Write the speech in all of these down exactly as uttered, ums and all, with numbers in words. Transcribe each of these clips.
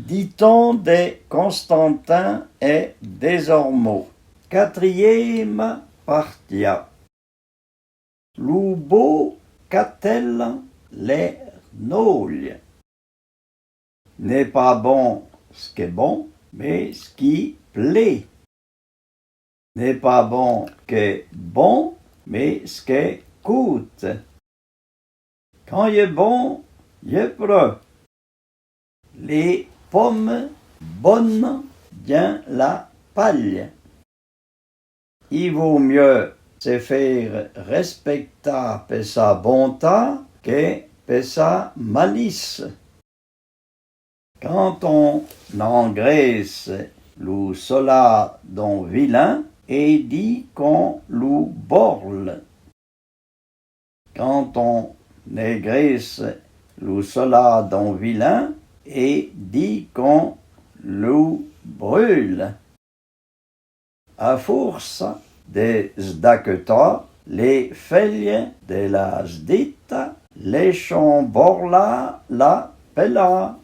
Diton de Constantin è Dézormô. Quatriéma partia. Lou bô catèla l'è nôlye. N'è pâ bon s'k'è bon, mé s'ki plé. N'è pâ bon k'è bon, mé s'k'è koute. Kan y è bon, y è preu. Lé pome bone din la palye. I vô myeu se fére rèspèktâ pe sa bontâ ke pe sa malise. Kan on angrèse lou solâ d'on vilin, é di k'on lou borle. Kan on angrèse lou solâ d'on vilin, é di k'on lou brule. A forsa de s'daketâ, lé fèlye de la s'dita lèchon borlâ la pèlâ.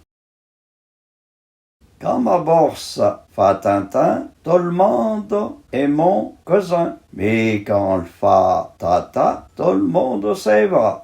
Kan ma borsa fâ tintin, to l'mondo è mon kozin, mé kan l'fâ tata, to l'mondo s'è va.